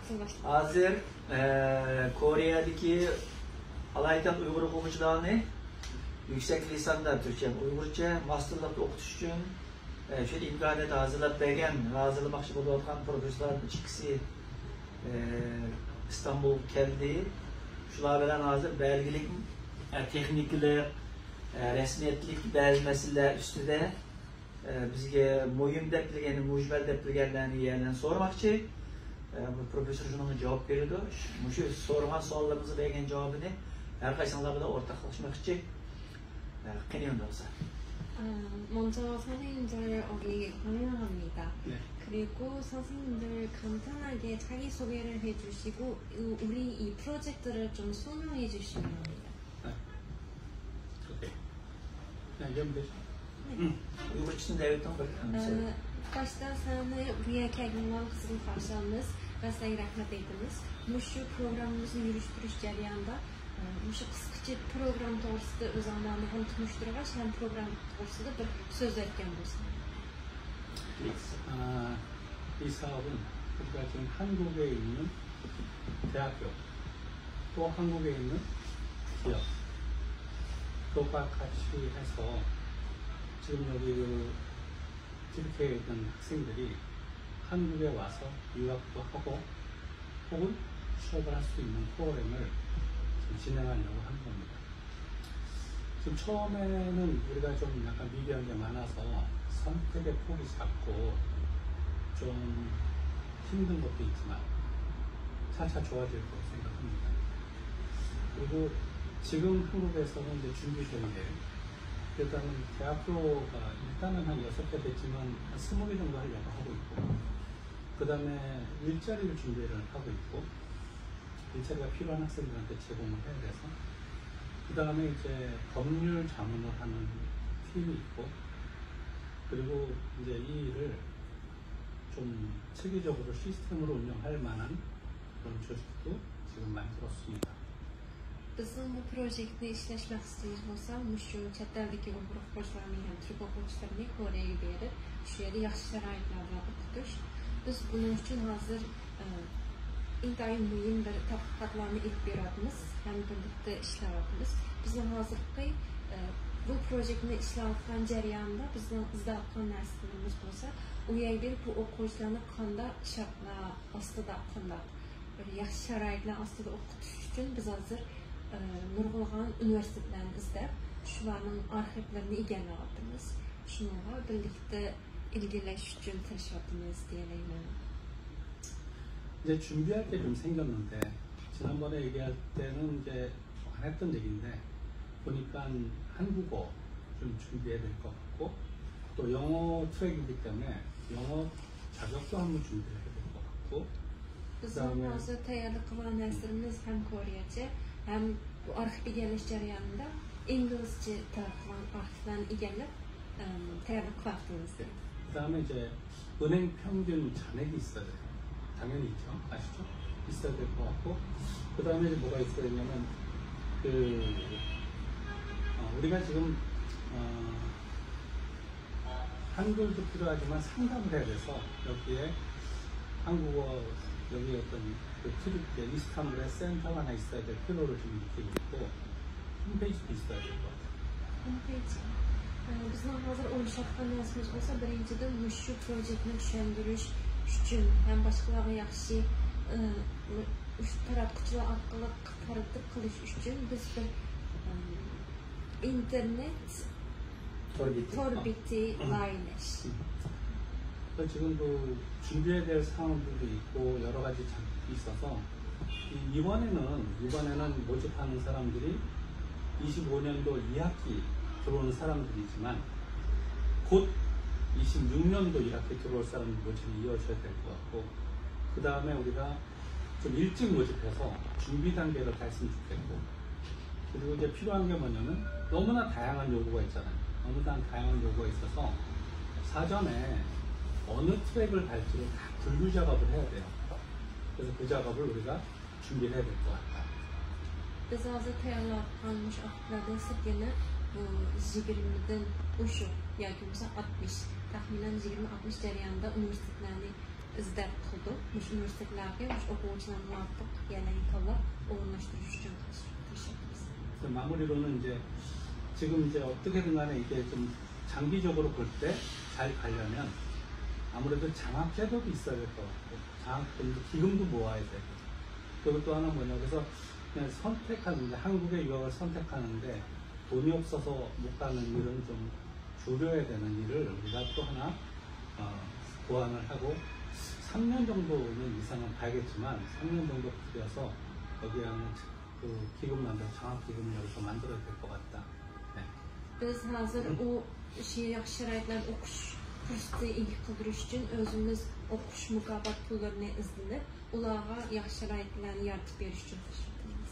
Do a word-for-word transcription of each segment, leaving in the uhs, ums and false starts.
ھازىر، ئە، كورېيەدىكى ئالايىتەن ئۇيغۇر ئوقۇغۇچىلارنى يۈكسەك لىساندا تۈركچە، ئۇيغۇرچە ماستېرلىقتا ئوقۇتۇش ئۈچۈن، ئە، شۇ ئىمكانىيەت ھازىرلاپ بەرگەن، ھازىرلىماقچى بولۇۋاتقان پروفېسسورلاردىن ئىككىسى، ئە، ئىستانبۇلغا كەلدى. شۇلار بىلەن ھازىر بەلگىلىك، ئە، تېخنىكىلىق، ئە، رەسمىيەتلىك بەزى مەسىلىلەر ئۈستىدە ئە، بىزگە مۇھىم دەپ بىلگەن، مۇجمەل دەپ بىلگەنلەرنى يەنە سورىماقچى. ئە، بۇ پروفېسسور شۇنىڭغا جاۋاب بېرىدۇ. مۇشۇ سورىغان سوئاللىرىمىزغا بەرگەن جاۋابىنى ھەر قايسىڭلار بىلەن ئورتاقلاشماقچى. ئە، قېنى ئۇنداق بولسا. ە، 먼저 선생님들 여기 환영합니다. 네. 그리고 선생님들 간단하게 자기소개를 해주시고 우- 우리 이 프로젝트를 좀 설명해 주시면 합니다. ھە. ئوكەي. ھە، يەنە بىر. ئۇيغۇرچىسىنى دەۋېتىڭ بىر. ئە، باشتا سىلەرنى بۇ يەرگە كەلگىنىڭلارغا قىزغىن قارشى ئالىمىز ۋە سىلەرگە رەھمەت ئېيتىمىز. مۇشۇ پروگراممىمىزنى يۈرۈشتۈرۈش جەريانىدا، ئە، مۇشۇ قىسقىچە پروگرامما توغرىسىدا ئۆزۈڭلارنى ھەم تونۇشتۇرغاچ، ھەم پروگرامما توغرىسىدا بىر سۆز ئېيتكەن بولساڭ. 아, 이 사업은 우리가 지금 한국에 있는 대학교, 또 한국에 있는 기업, 그것과 같이 해서 지금 여기 그 튀르키예에 있는 학생들이 한국에 와서 유학도 하고 혹은 취업을 할 수 있는 프로그램을 지금 진행하려고 하는 겁니다. 지금 처음에는 우리가 좀 약간 미비한 게 많아서 선택의 폭이 작고 좀 힘든 것도 있지만 차차 좋아질 거라고 생각합니다. 그리고 지금 한국에서는 이제 준비된 게 일단은 대학교가 일단은 한 여섯 개 됐지만 한 스무 개 정도 하려고 하고 있고 그 다음에 일자리를 준비를 하고 있고 일자리가 필요한 학생들한테 제공을 해야 돼서 그 다음에 이제 법률 자문을 하는 팀이 있고 그리고 이제 이 일을 좀 체계적으로 시스템으로 운영할 만한 그런 조직도 지금 만들었습니다. بىزنىڭ بۇ پروژېكتنى ئىشلەش مەقسىتىمىز بولسا مۇشۇ چەت ئەلدىكى ئۇيغۇر ئوقۇغۇچىلارنى ھەم تۈرك ئوقۇغۇچىلىرىنى كورېيەگە بېرىپ شۇ يەردە ياخشى شارائىتلار بىلەن ئوقۇتۇش. بىز بۇنىڭ ئۈچۈن ھازىر، ئە، ئىنتايىن مۇھىم بىر تەتقىقاتلارنى ئېلىپ بېرىۋاتىمىز ھەم بىرلىكتە ئىشلەۋاتىمىز. بىزنىڭ ھازىرقى، ئە، بۇ پروژېكتنى ئىشلەۋاتقان جەريانىدا بىزنىڭ ئىزدەۋاتقان نەرسىلىرىمىز بولسا ئۇ يەرگە بېرىپ بۇ ئوقۇغۇچىلارنى قانداق شارتلار ئاستىدا، قانداق بىر ياخشى شارائىتلار ئاستىدا ئوقۇتۇش ئۈچۈن بىز ھازىر، ئە، نۇرغۇنلىغان ئۇنىۋېرسىتېتلارنى ئىزدەپ، شۇلارنىڭ ئارخىپلىرىنى ئىگىلەۋاتىمىز. شۇنىڭغا بىرلىكتە ئىلگىرىلەش ئۈچۈن تىرىشىۋاتىمىز دېيەلەيمەن. 이제 준비할 게 좀 생겼는데, 지난번에 얘기할 때는 이제 안 했던 얘기인데, 보니까 한국어 좀 준비해야 될 것 같고, 또 영어 트랙이기 때문에 영어 자격도 한번 준비를 해야 될 것 같고, بىزنىڭ ھازىر تەييارلىق قىلغان نەرسىلىرىمىز ھەم كورېيەچە، ھەم بۇ ئارخىپ ئىگىلەش جەريانىدا ئىنگلىزچە تەييارلىق قىلغان ئارخىپلارنى ئىگىلەپ، ئەم، تەييارلىق قىلىۋاتىمىز. 그 다음에 이제 은행 평균 잔액이 있어야 돼요. 당연히 있죠. 아시죠? 있어야 될 것 같고, 그 다음에 이제 뭐가 있어야 되냐면, 그, 어, 우리가 지금, 어, 한글도 필요하지만 상담을 해야 돼서 여기에 한국어 여기 어떤 그 트립 이스탄불에 센터가 하나 있어야 될 필요를 좀 느끼고 있고 홈페이지도 있어야 될 것 같아요. ھوم پېيجى. ئە، بىزنىڭ ھازىر ئويلىشىۋاتقان نەرسىمىز بولسا، بىرىنچىدىن، مۇشۇ پروژېكتنى چۈشەندۈرۈش ئۈچۈن ھەم باشقىلارغا ياخشى، ئە، مۇشۇ تاراتقۇچىلار ئارقىلىق تارىتىپ قىلىش ئۈچۈن بىز بىر، ئە، ئىنتېرنېت تور بېتى. تور بېتى لايىھەلەش. 그래서 지금도 준비해야 될 사항들도 있고 여러 가지 장면이 있어서 이- 이번에는 이번에는 모집하는 사람들이 이십오 년도 이 학기 들어오는 사람들이지만 곧 이십육 년도 일 학기 들어올 사람들 모집이 이어져야 될 것 같고 그 다음에 우리가 좀 일찍 모집해서 준비 단계를 갔으면 좋겠고 그리고 이제 필요한 게 뭐냐면 너무나 다양한 요구가 있잖아요. 너무나 다양한 요구가 있어서 사전에 어느 트랙을 갈지를 다 분류 작업을 해야 돼요. 그래서 그 작업을 우리가 준비를 해야 될 것 같다. بىز ھازىر تەييارلاۋاتقان مۇشۇ ئارخىپلاردىن سىرت يەنە بۇ يىگىرمىدىن ئوشۇق ياكى بولمىسا ئاتمىش، تەخمىنەن يىگىرمە ئاتمىش جەريانىدا ئۇنىۋېرسىتېتلارنى ئىزدەپ قىلدۇق. مۇشۇ ئۇنىۋېرسىتېتلارغا مۇشۇ ئوقۇغۇچىلارنى مۇۋاپىق يەرلەرگە تاللاپ ئورۇنلاشتۇرۇش ئۈچۈن تىرىشىۋاتىمىز. 마무리로는 이제 지금 이제 어떻게든 간에 이게 좀 장기적으로 볼 때 잘 가려면 아무래도 장학제도도 있어야 될 것 같고 장학금도 기금도 모아야 되고 그리고 또 하나 뭐냐 그래서 그냥 선택하는데 한국의 유학을 선택하는데 돈이 없어서 못 가는 일은 좀 줄여야 되는 일을 우리가 또 하나 어, 고안을 하고 삼 년 정도는 이상은 봐야겠지만 삼 년 정도 들여서 여기 하는 그 기금 만들어 장학 기금을 여기서 만들어야 될 것 같다. 네. بىز ھازىر ئۇ شۇ ياخشى شارائىتلاردا ئوقۇش پۇرسىتى ئىگە قىلدۇرۇش ئۈچۈن ئۆزىمىز ئوقۇش مۇكاپات پۇللىرىنى ئىزدىنىپ، ئۇلارغا ياخشى شارائىتلارنى يارىتىپ بېرىش ئۈچۈن تىرىشىۋاتىمىز.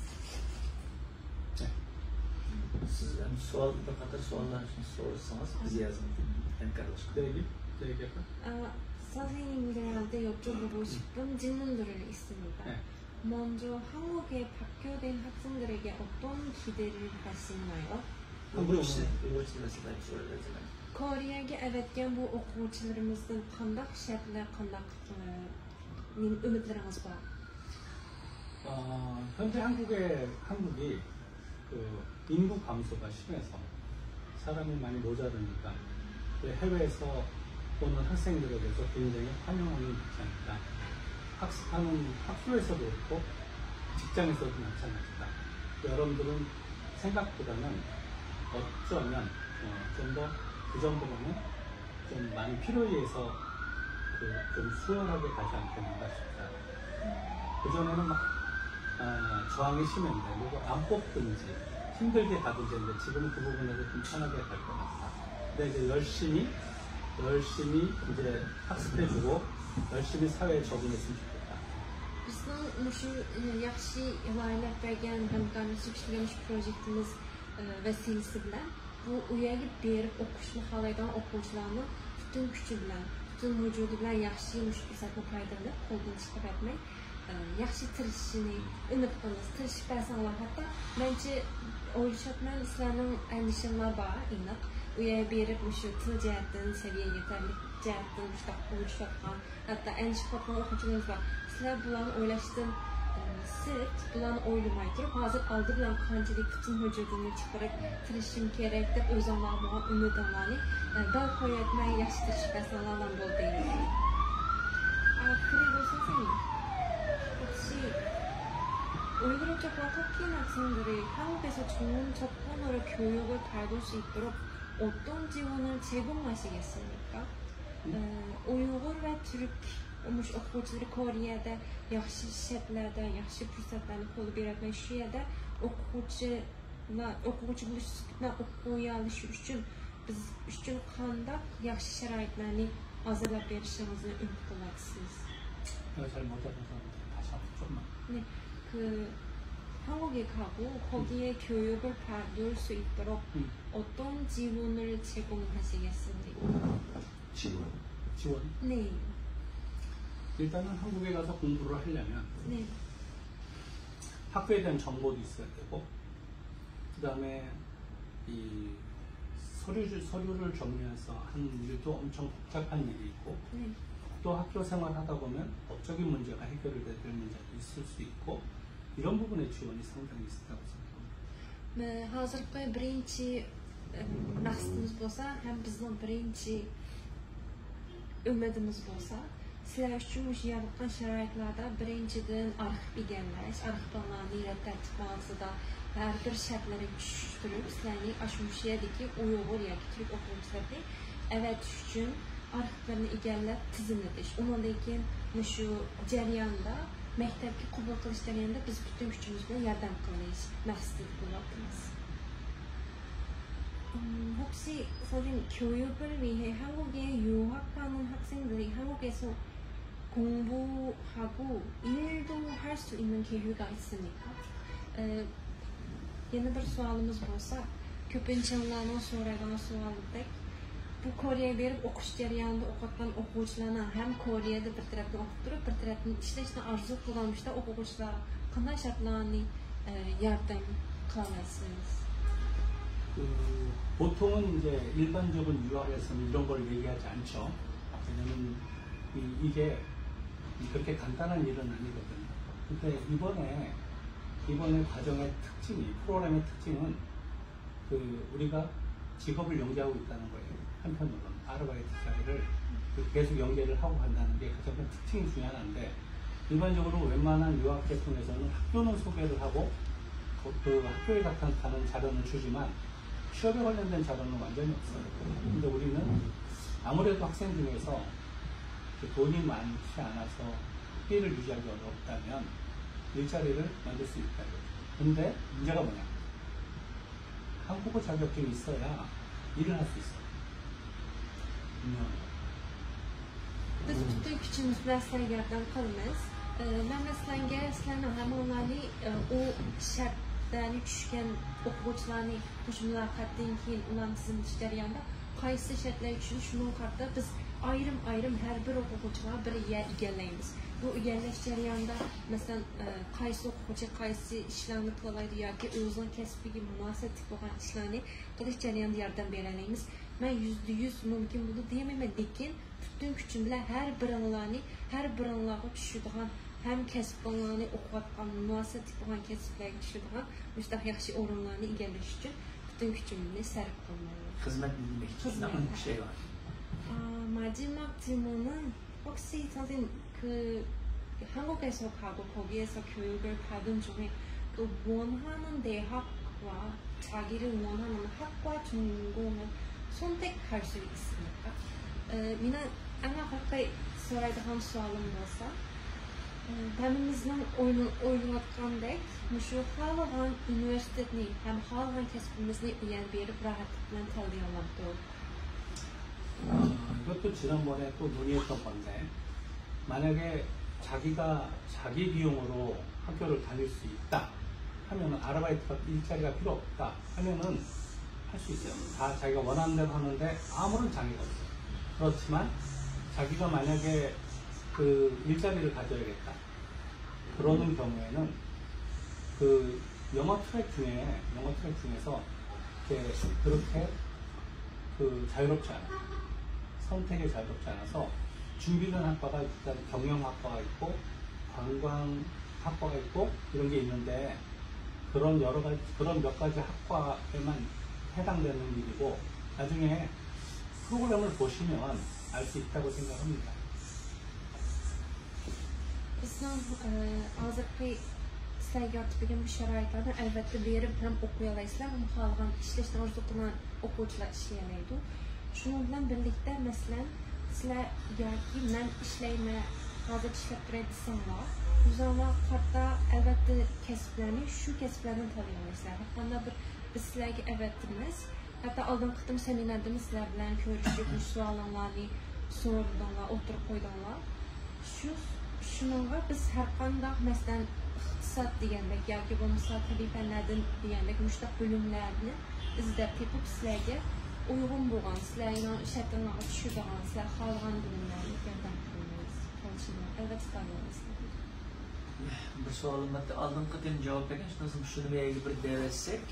سىز ئەمدى سوئال، بىر قاتار سوئاللار سورىسىڭىز، بىز يازىمىز ھەمكارلاشقان. Derek, Derek yapın. اه، سازين گرالدە يوتو بوشلۇقتىن جىننىندۇرۇنى ئىستىمىز. 네. 먼저 한국의 박교된 학생들에게 어떤 기대를 하시나요? 한국 university, university 말씀하신 거예요. كورېيەگە ئەۋەتكەن بۇ ئوقۇغۇچىلىرىمىزدىن قانداق شەرتلەر، قانداق ئۈمىدلىرىڭىز بار؟ 어, 현재 한국의 한국이 그 인구 감소가 심해서 사람이 많이 모자르니까 그 해외에서 오는 학생들에 대해서 굉장히 환영하는 입장이다. 학습하는 학교에서도 그렇고 직장에서도 마찬가지다. 여러분들은 생각보다는 어쩌면 어, 좀 더 그전보다는 좀 많이 필요해서 그 좀 수월하게 가지 않겠는가 싶다. 그전에는 막 어, 저항이 심했는데 그리고 안 뽑든지 힘들게 가든지 했는데 지금은 그 부분에서 좀 편하게 갈 것 같다. 근데 이제 열심히 열심히 이제 학습해주고 열심히 사회에 적응했으면 좋겠다. بىزنىڭ مۇشۇ ياخشى لايىھەلەپ بەرگەن ھەمكارلىشىپ ئىشلىگەن مۇشۇ پروژېكتىمىز ۋەسىلىسى بىلەن بۇ ئۇ يەرگە بېرىپ ئوقۇشنى خالايدىغان ئوقۇغۇچىلارنىڭ پۈتۈن كۈچى بىلەن، پۈتۈن ۋۇجۇدى بىلەن ياخشى مۇشۇ پۇرسەتنى پايدىلىنىپ، قولدىن چىقىرىۋەتمەي، ياخشى تىرىشىشىنى ئۈمىد قىلىمىز. تىرىشىپ بەرسەڭلار، ھەتتا مەنچە ئويلىشىۋاتىمەن، سىلەرنىڭ ئەندىشەڭلار بار، ئېنىق. ئۇ يەرگە بېرىپ مۇشۇ تىل جەھەتتىن سەۋىيە يېتەرلىك جەھەتتىن مۇشۇنداق ئويلىشىۋاتقان، ھەتتا ئەندىشە قىلىۋاتقان ئوقۇغۇچىلىرىمىز بار. سىلەر بۇلارنى ئويلاشتىن سىرت، بۇلارنى ئويلىماي تۇرۇپ، ھازىر ئالدى بىلەن قانچىلىك پۈتۈن ۋۇجۇدۇمنى چىقىرىپ تىرىشىشىم كېرەك دەپ ئۆزۈڭلارغا بولغان ئۈمىدىڭلارنى بەل قويۇۋەتمەي ياخشى تىرىشىپ بەرسەڭلار بولدى. 아, 그리고 선생님, 혹시 오이그로 쪽과 터키나 학생들이 한국에서 좋은 조건으로 교육을 받을 수 있도록 어떤 지원을 제공하시겠습니까? ئۇيغۇر ۋە تۈرك مۇشۇ ئوقۇغۇچىلىرى كورېيەدە ياخشى شەرتلەردە، ياخشى پۇرسەتلەرنى قولغا بېرەلمەي، شۇ يەردە ئوقۇغۇچىلار، ئوقۇغۇچى بولۇش سۈپىتىنى ئوقۇيالىشى ئۈچۈن بىز ئۈچۈن قانداق ياخشى شارائىتلارنى ھازىرلاپ بېرىشىڭىزنى ئۈمىد قىلىۋاتىسىز؟ 내가 잘 못해서 다시 한번 조금만. 네, 그 한국에 가고 거기에 교육을 받을 수 있도록 음. 어떤 지원을 제공하시겠습니까? 지원. 지원. 네. 일단은 한국에 가서 공부를 하려면 네. 학교에 대한 정보도 있어야 되고 그다음에 이 서류 서류를 정리해서 하는 일도 엄청 복잡한 일이 있고 네. 또 학교 생활하다 보면 법적인 문제가 해결이 될 문제도 있을 수 있고 이런 부분에 지원이 상당히 있다고 생각합니다. ھازىرقى بىرىنچى مەقسىتىمىز بولسا ھەم بىزنىڭ بىرىنچى ئۈمىدىمىز بولسا، سىلەر ئۈچۈن مۇشۇ ياراتقان شارائىتلاردا بىرىنچىدىن ئارخىپ ئىگىلەش، ئارخىپىڭلارنى رەت تەرتىپ مۇھاپىزىدە ھەر بىر شەرتلەرنى چۈشۈشتۈرۈپ، سىلەرنى ئاشۇ مۇشۇ يەردىكى ئۇيغۇر ياكى تۈرك ئوقۇغۇچىلىرىنى ئەۋەتىش ئۈچۈن ئارخىپلىرىنى ئىگىلەپ تىزىملىتىش. ئۇنىڭدىن كېيىن مۇشۇ جەرياندا، مەكتەپكە قوبۇل قىلىش جەريانىدا بىز پۈتۈن كۈچىمىز بىلەن ياردەم قىلىش مەقسىتىدە بولۇۋاتىمىز. 음, 혹시 선생님, 교육을 위해 한국에 유학하는 학생들이 한국에서 공부하고 일도 할 수 있는 기회가 있습니까? ئە، يەنە بىر سوئالىمىز بولسا، كۆپىنچىلەرنىڭ سورايدىغان سوئالىدەك، بۇ كورېيەگە بېرىپ ئوقۇش جەريانىدا ئوقۇۋاتقان ئوقۇغۇچىلارنىڭ ھەم كورېيەدە بىر تەرەپتىن ئوقۇپ تۇرۇپ، بىر تەرەپتىن ئىشلەشنى ئارزۇ قىلغان مۇشۇنداق ئوقۇغۇچىلارغا قانداق شەرتلەرنى، ئە، ياردەم قىلالايسىز؟ 그 보통은 이제 일반적인 유학에서는 이런 걸 얘기하지 않죠. 왜냐면 이- 이게 그렇게 간단한 일은 아니거든요. 근데 이번에, 이번에 과정의 특징이, 프로그램의 특징은 그 우리가 직업을 연계하고 있다는 거예요. 한편으로는 아르바이트 사이를 그 계속 연계를 하고 간다는 게 가장 큰 특징 중에 하나인데, 일반적으로 웬만한 유학 제품에서는 학교는 소개를 하고 그, 그 학교에 관한 자료는 주지만, 취업에 관련된 자료는 완전히 없어요. 근데 우리는 아무래도 학생 중에서 그 돈이 많지 않아서 학비를 유지하기 어렵다면 일자리를 만들 수 있다 이거죠. 근데 문제가 뭐냐? 한국어 자격증이 있어야 일을 할 수 있어요. 분명한 거. بىز پۈتۈن كۈچىمىز بىلەن سىلەرگە ياردەم قىلىمىز. ئى، مەن مەسىلەنگە سىلەرنىڭ ھەممىڭلارنى، ئى، ئۇ شەرتلەرنى چۈشكەن ئوقۇغۇچىلارنى مۇشۇ مۇلاقاتتىن كېيىن ئۇلارنى تىزىملىتىش جەريانىدا قايسى شەرتلەرگە چۈشىدۇ، شۇنىڭغا قارىتا بىز ئايرىم-ئايرىم ھەر بىر ئوقۇغۇچىغا بىر يەر ئىگىلەيمىز. بۇ ئىگىلەش جەريانىدا، مەسىلەن، ئى، قايسى ئوقۇغۇچى قايسى ئىشلارنى قىلالايدۇ ياكى ئۆزىنىڭ كەسپىگە مۇناسىۋەتلىك بولغان ئىشلارنى قىلىش جەريانىدا ياردەم بېرەلەيمىز. مەن يۈزدە يۈز مۇمكىن بولىدۇ دېيەلمەيمەن، لېكىن پۈتۈن كۈچۈم بىلەن ھەر بىرىڭلارنى، ھەر بىرىڭلارغا چۈشىدىغان، ھەم كەسپىڭلارنى ئوقۇۋاتقان، مۇناسىۋەتلىك بولغان كەسىپلەرگە چۈشىدىغان مۇشۇنداق ياخشى ئورۇنلارنى ئىگىلەش ئۈچۈن پۈتۈن كۈچۈمنى سەرپ قىلىمەن. خىزمەتنى دېمەكچى. خىزمەت. شۇنداقمۇ؟ ئىشلەيۋاتىدۇ. 아, 마지막 질문은 혹시 선생님 그 한국에서 가고 거기에서 교육을 받은 중에 또 원하는 대학과 자기를 원하는 학과 전공을 선택할 수 있습니까? ئى، مېنىڭ ئەڭ ئاخىرقى سورايدىغان سوئالىم بولسا، ئى، ھەممىمىزنىڭ ئويلا-، ئويلاۋاتقاندەك، مۇشۇ خالىغان ئۇنىۋېرسىتېتنى ھەم خالىغان كەسپىمىزنى ئۇ يەرگە بېرىپ راھەتلىك بىلەن تاللىيالامدۇق؟ 어, 이것도 지난번에 또 논의했던 건데, 만약에 자기가 자기 비용으로 학교를 다닐 수 있다 하면은, 아르바이트가, 일자리가 필요 없다 하면은 할 수 있어요. 다 자기가 원하는 대로 하는데 아무런 장애가 없어요. 그렇지만 자기가 만약에 그 일자리를 가져야겠다 그러는 경우에는 그 영어 트랙 중에, 영어 트랙 중에서 이렇게 그렇게 그 자유롭지 않아요. 선택이 자유롭지 않아서 준비된 학과가 일단 경영학과가 있고 관광학과가 있고 이런 게 있는데, 그런 여러 가지, 그런 몇 가지 학과에만 해당되는 일이고, 나중에 프로그램을 보시면 알 수 있다고 생각합니다. بىزنىڭ، ئى، ھازىرقى سىلەرگە يارىتىپ بەرگەن بۇ شارائىتلاردا ئەلۋەتتە بېرىپ ھەم ئوقۇيالايسىلەر، ھەم خالىغان، ئىشلەشنى ئارزۇ قىلغان ئوقۇغۇچىلار ئىشلىيەلەيدۇ. شۇنىڭ بىلەن بىرلىكتە، مەسىلەن، سىلەر ياكى مەن ئىشلەيمەن، ھازىر ئىشلەپ تۇراي دېسەڭلار، ئۆزۈڭلار قارىتا ئەلۋەتتە كەسىپلەرنى، شۇ كەسىپلەردىن تاللىيالايسىلەر. ھەرقانداق بىر، بىز سىلەرگە ئەۋەتىمىز. ھەتتا ئالدىنقى قېتىم سېمىناردىمۇ سىلەر بىلەن كۆرۈشۈپ، مۇشۇ سوئالىڭلارنى سورىدىڭلار، ئوتتۇرىغا قويدۇڭلار. شۇ، شۇنىڭغا بىز ھەرقانداق، مەسىلەن، ئىقتىساد دېگەندەك ياكى بولمىسا تەبىئىي پەنلەردىن دېگەندەك مۇشۇنداق بۆلۈملەرنى ئىزدەپ تېپىپ، سىلەرگە ئۇيغۇن بولغان، سىلەرنىڭ شەرتىڭلارغا چۈشىدىغان، سىلەر خالىغان بۆلۈملەرنى ياردەم قىلىمىز. كەلشىمۇ ئەلۋەتتە تاللايمىز. بىر سوئالىم بار ئىدى. ئالدىنقى قېتىم جاۋاب بەرگەن، شۇنىڭ ئۈچۈن شۇنى بۇ يەرگە بىر دەۋەتسەك.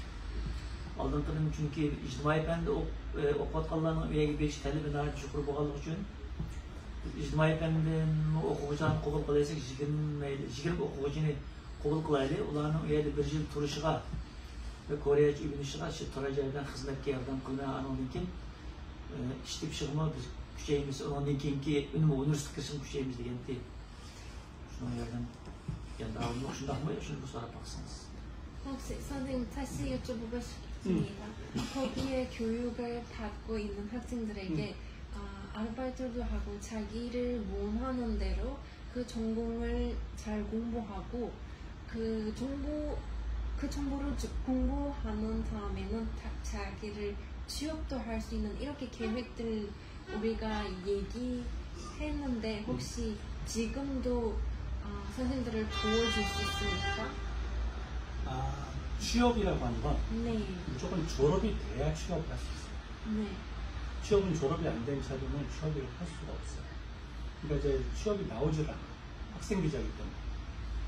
ئالدىنقى قېتىم، چۈنكى ئىجتىمائىي پەندە ئوق-، ئە، ئوقۇۋاتقانلارنىڭ ئۇ يەرگە بېرىش تەلىپى ناھايىتى يۇقىرى بولغانلىقى ئۈچۈن، بىز ئىجتىمائىي پەندىنمۇ ئوقۇغۇچىلارنى قوبۇل قىلايسەك، يىگىرمە، يىگىرمە ئوقۇغۇچىنى قوبۇل قىلايلى. ئۇلارنىڭ ئۇ يەردە بىر يىل تۇرۇشىغا ۋە كورېيەچە ئۆگىنىشىغە شۇ تۇرار جاي بىلەن خىزمەتكە ياردەم قىلىمەن. ئانىڭدىن كېيىن، ئە، ئىش تېپىشىغىمۇ بىز كۈچەيمىز. ئۇنىڭدىن كېيىنكى ئۈنۈملۈك ئۇنىۋېرسىتېتقا كىرىشىمۇ كۈچەيمىز دېگەنتى. شۇنىڭ ياردەم، ياردەم ئالدۇق، شۇنداقمۇ؟ شۇنى بىر سوراپ باقسىڭىز. 혹시 선생님 다시 여쭤보고 싶습니다. 거기에 교육을 받고 있는 학생들에게 아, 아르바이트도 하고 자기를 원하는 대로 그 전공을 잘 공부하고 그 정보 그 정보를 주- 공부하는 다음에는 다, 자기를 취업도 할 수 있는 이렇게 계획들 우리가 얘기했는데 혹시 지금도 아, 선생님들을 도와줄 수 있습니까? 아, 취업이라고 하는 건 네. 무조건 졸업이 돼야 취업을 할 수 있어요. 네. 취업은 졸업이 안 된 채로는 취업을 할 수가 없어요. 그러니까 이제 취업이 나오질 않아요. 학생 비자이기 때문에.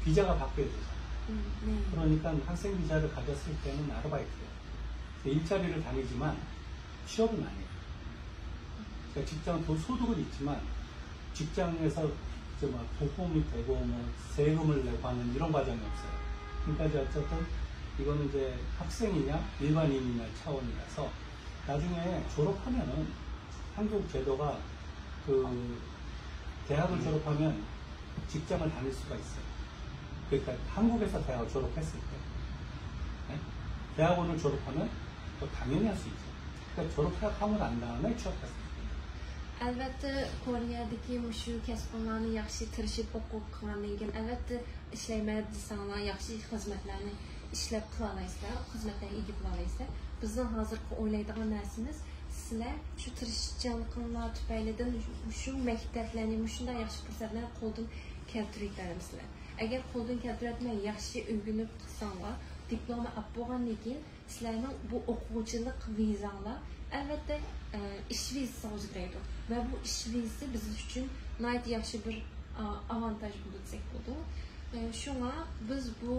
비자가 바뀌어야 되잖아요. 음, 네. 그러니까 학생 비자를 가졌을 때는 아르바이트예요. 일자리를 다니지만 취업은 아니에요. 그러니까 직장 도- 소득은 있지만 직장에서 이제 막 보험이 되고 뭐 세금을 내고 하는 이런 과정이 없어요. 지금까지 어쨌든 이거는 이제 학생이냐 일반인이냐 차원이라서 나중에 졸업하면은 한국 제도가 그 대학을 졸업하면 직장을 다닐 수가 있어요. 그러니까 한국에서 대학을 졸업했을 때 네? 대학원을 졸업하면 뭐 당연히 할 수 있죠. 그러니까 졸업하고 난 다음에 취업할 수 있습니다. ئەلۋەتتە، كورېيەدىكى مۇشۇ كەسپىڭلارنى ياخشى تىرىشىپ ئوقۇپ قىلغاندىن كېيىن، ئەلۋەتتە، ئىشلەيمەن دېسەڭلار، ياخشى خىزمەتلەرنى ئىشلەپ قىلالايسىلەر، خىزمەتلەرگە ئىگە بولالايسىلەر. بىزنىڭ ھازىرقى ئويلايدىغان نەرسىمىز، سىلەر شۇ تىرىشچانلىقىڭلار تۈپەيلىدىن شۇ مەكتەپلەرنى مۇشۇنداق ياخشى پۇرسەتلەرنى قولدىن كەلتۈرۈۋېتەلمىسىلەر. ئەگەر قولدىن كەلتۈرۈۋەتمەي ياخشى ئۆگىنىپ قىلساڭلار، دىپلومنى ئاپ بولغاندىن كېيىن سىلەرنىڭ بۇ ئوقۇغۇچىلىق ۋىزاڭلار، ئەلۋەتتە، ئىش ۋىزىسىغا ئۆزگىرەيدۇ. ۋە بۇ ئىش ۋىزىسى بىز ئۈچۈن ناھايىتى ياخشى بىر، ئاۋانتاژ بولىدۇ دېسەك بولىدۇ. شۇڭا بىز بۇ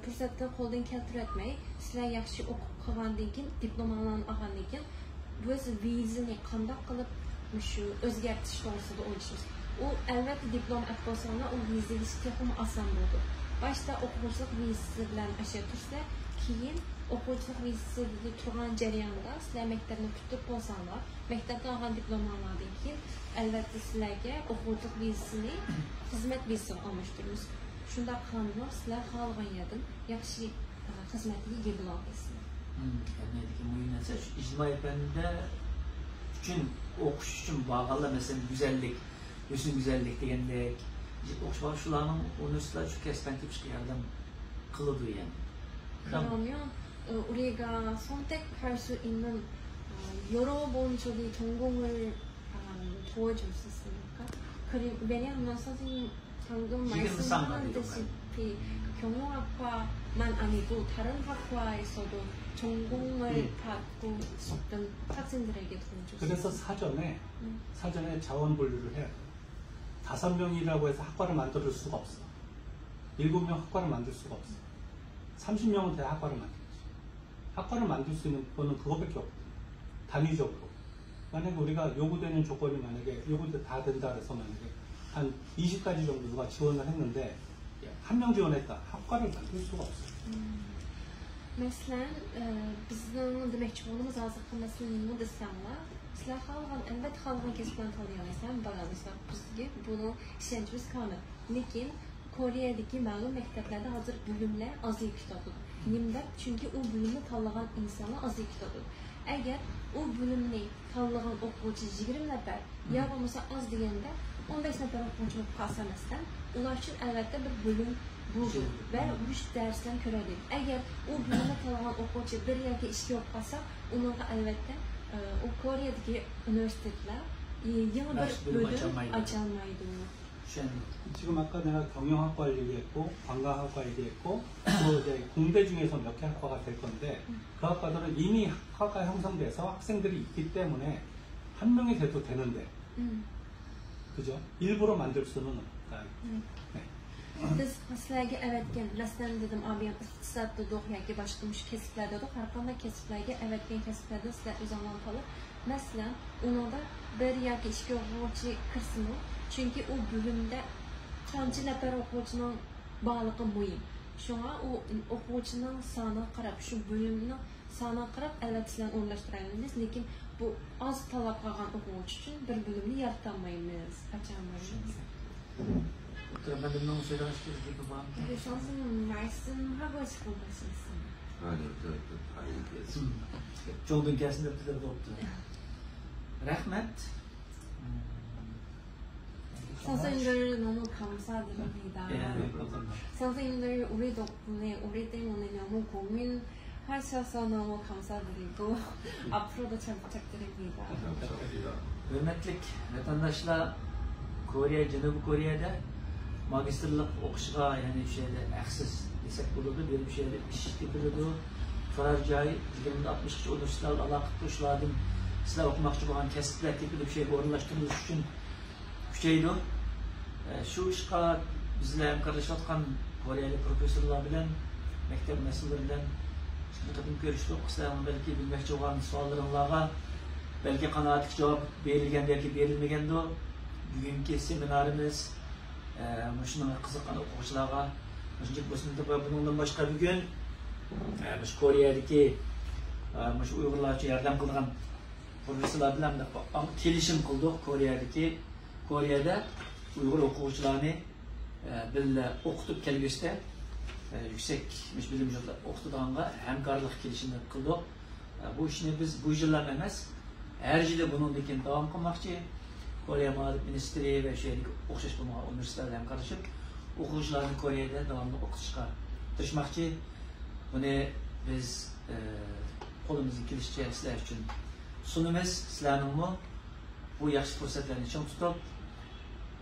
پۇرسەتنى قولدىن كەلتۈرۈۋەتمەي، سىلەر ياخشى ئوقۇپ قىلغاندىن كېيىن، دىپلوماڭلارنى ئالغاندىن كېيىن، بىز ۋىزىنى قانداق قىلىپ مۇشۇ ئۆزگەرتىش توغرىسىدا ئويلىشىمىز. ئۇ ئەلۋەتتە دىپلوم ئەپ بولساڭلار، ئۇ ۋىزا ئېلىش تېخىمۇ ئاسان بولىدۇ. باشتا ئوقۇغۇچىلىق ۋىزىسى بىلەن ئاشۇ تۇرسىلەر، كېيىن ئوقۇغۇچىلىق ۋىزىسىدە تۇرغان جەرياندا سىلەر مەكتەپنى پۈتتۈرۈپ بولساڭلار، مەكتەپتىن ئالغان دىپلومىڭلاردىن كېيىن ئەلۋەتتە سىلەرگە ئوقۇغۇچىلىق ۋىزىسىنى خىزمەت ۋىزىسىغا ئالماشتۇرىمىز. شۇنداق قىلغاندىمۇ سىلەر خالىغان يەردىن ياخشى خىزمەتكە ئىگە بولالايسىلەر. ئەمەلىيەتتىكى مۇھىم نەرسە شۇ ئىجتىمائىي پەندە ئۈچۈن ئوقۇش ئۈچۈن بارغانلار، مەسىلەن، گۈزەللىك، ھۆسن گۈزەللىك دېگەندەك، ئوقۇش بار شۇلارنىڭ ئۇنىۋېرسىتېتلار شۇ كەسىپلەرنى تېپىشقا ياردەم قىلىدۇ يەنى. 그러면 어, 우리가 선택할 수 있는 어, 여러 번 저기 전공을 아, 도와줄 수 있습니까? 그리, 왜냐하면 선생님 방금 말씀하셨다시피 경영학과만 아니고 다른 학과에서도 전공을 음. 받고 싶은 학생들에게 도와줄 수 그래서 사전에 음. 사전에 자원 분류를 해야 돼. 다섯 명이라고 해서 학과를 만들 수가 없어. 일곱 명 학과를 만들 수가 없어. 삼십 명은 돼야 학과를 만들지. 학과를 만들 수 있는 거는 그것밖에 없거든. 단위적으로. 만약에 우리가 요구되는 조건이 만약에 요구돼 다 된다 그래서 만약에 한 이십까지 정도 누가 지원을 했는데 한 명 지원했다. 학과를 만들 수가 없어. مەسىلەن، بىزنىڭ دېمەكچى بولغىنىمىز ھازىرقى مەسىلە نېمە دېسەڭلار، سىلەر خالىغان، ئەلۋەتتە خالىغان كەسىپلەرنى تاللىيالايسىلەر، بارالايسىلەر، بىزگە بۇنىڭ ئىشەنچىمىز كامىل. لېكىن كورېيەدىكى مەلۇم مەكتەپلەردە ھازىر بۆلۈملەر ئازىيىپ كېتىۋاتىدۇ. نېمە دەپ؟ چۈنكى ئۇ بۆلۈمنى تاللىغان ئىنسانلار ئازىيىپ كېتىۋاتىدۇ. ئەگەر ئۇ بۆلۈمنى تاللىغان ئوقۇغۇچى يىگىرمە نەپەر يا بولمىسا ئاز دېگەندە ئون بەش نەپەر ئوقۇغۇچى بولۇپ قالسا، مەسىلەن، ئۇلار ئۈچۈن ئەلۋەتتە بىر بۆلۈم بولىدۇ ۋە مۇشۇ دەرسلەرنى كۆرەلەيدۇ. ئەگەر ئۇ بۆلۈمنى تاللىغان ئوقۇغۇچى بىر ياكى ئىككى بولۇپ قالسا، ئۇنىڭغا ئەلۋەتتە ئۇ كورېيەدىكى ئۇنىۋېرسىتېتلار يېڭى بىر بۆلۈم ئاچالمايدۇ. 지금 아까 내가 경영학과를 얘기했고 관광학과 얘기했고 또 이제 공대 중에서 몇 개 학과가 될 건데 그 학과들은 이미 학과가 형성돼서 학생들이 있기 때문에 한 명이 돼도 되는데 그죠? 일부러 만들 수는 없다. 네. بىز سىلەرگە ئەۋەتكەن، مەسىلەن، دېدىم، ئابىيان ئىقتىساد دېدۇق ياكى باشقا مۇشۇ كەسىپلەر دېدۇق، ھەرقانداق كەسىپلەرگە ئەۋەتكەن كەسىپلەردىن سىلەر ئۆزۈڭلار تاللاپ، مەسىلەن، ئۇنىڭدا بىر ياكى ئىككى ئوقۇغۇچى كىرسىمۇ، چۈنكى ئۇ بۆلۈمدە قانچە نەپەر ئوقۇغۇچىنىڭ بارلىقى مۇھىم. شۇڭا ئۇ ئوقۇغۇچىنىڭ سانىغا قاراپ، شۇ بۆلۈمنىڭ سانىغا قاراپ، ئەلۋەتتە سىلەرنى ئورۇنلاشتۇرالايمىز، لېكىن بۇ ئاز تاللاپ قالغان ئوقۇغۇچى ئۈچۈن بىر بۆلۈمنى يارىتالمايمىز، ئاچالمايمىز. ئوتتۇرا مەدەننىڭ سۆيلەش گېپى بارمىكىن؟ شۇڭسىڭ مەرسىم ھاگوسكو باشلىسىڭ. چوڭدىن كەلسۇن دەپ تىلەپ بوپتۇ. رەھمەت. 先生들 너무 감사드립니다. 예, 감사합니다. 선생님들 우리 덕분에 우리 때문에 너무 고민하셔서 너무 감사드리고 앞으로도 잘 부탁드립니다. ھۆرمەتلىك ۋەتەنداشلار، كورېيە، جەنۇبىي كورېيەدە ماگىستىرلىق ئوقۇشىغا، يەنى شۇ يەردە ھەقسىز دېسەك بولىدۇ، بېرىپ شۇ يەردە ئىش تېپىلىدۇ. تۇرار جاي، يىگىرمە ئاتمىشقىچە ئۇنىۋېرسىتېتلار ئالاقە قىلىپ، شۇلاردىن سىلەر ئوقۇماقچى بولغان كەسىپلەر تېپىلىپ، شۇ يەرگە ئورۇنلاشتۇرۇلۇش ئۈچۈن كۈچەيدۇ. شۇ ئىشقا بىز بىلەن ھەمكارلىشىۋاتقان كورېيەلىك پروفېسسورلار بىلەن، مەكتەپ مەسئۇللىرى بىلەن ئىككى قېتىم كۆرۈشتۇق. سىلەرنىڭ بەلكى بىلمەكچى بولغان سوئاللىرىڭلارغا بەلكى قانائەتلىك جاۋاب بېرىلگەندۇ ياكى بېرىلمىگەندۇ. بۈگۈنكى سېمىنارىمىز، ئە، مۇشۇنىڭغا قىزىققان ئوقۇغۇچىلارغا مۇشۇنچىلىك بولسۇن دەپ، ۋە بۇنىڭدىن باشقا بۈگۈن، ئە، مۇشۇ كورېيەدىكى، ئە، مۇشۇ ئۇيغۇرلار ئۈچۈن ياردەم قىلىدىغان پروفېسسورلار بىلەن كېلىشىم قىلدۇق. كورېيەدىكى، كورېيەدە ئۇيغۇر ئوقۇغۇچىلارنى، ئە، بىللە ئوقۇتۇپ كەلگۈسىدە، ئە، يۈكسەك مۇشۇ بىلىم يۇرتلاردا ئوقۇتىدىغانغا ھەمكارلىق كېلىشىمى قىلدۇق. بۇ ئىشنى بىز بۇ يىللام ئەمەس، ھەر يىلى بۇنىڭدىن كېيىن داۋام قىلماقچى. كورېيە مائارىپ مىنىستىرى ۋە شۇ يەردىكى ئوخشاش بولمىغان ئۇنىۋېرسىتېتلار بىلەن قارىشىپ، ئوقۇغۇچىلارنى كورېيەدە داۋاملىق ئوقۇتۇشقا تىرىشماقچى. بۇنى بىز، ئە، قولىمىزدىن كېلىشىچە سىلەر ئۈچۈن سۇنىمىز. سىلەرنىڭمۇ بۇ ياخشى پۇرسەتلەرنى چىڭ تۇتۇپ،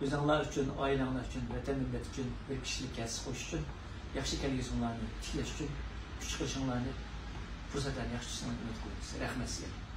ئۆزۈڭلار ئۈچۈن، ئائىلەڭلار ئۈچۈن، ۋەتەن، مىللەت ئۈچۈن بىر كىشىلىك ھەسسە قوشۇش ئۈچۈن ياخشى كەلگۈسىڭلارنى تىكلەش ئۈچۈن كۈچ چىقىرىشىڭلارنى، پۇرسەتلەرنى ياخشى تۇتۇشۇڭلارنى ئۈمىد قىلىمىز. رەھمەت سىزگە.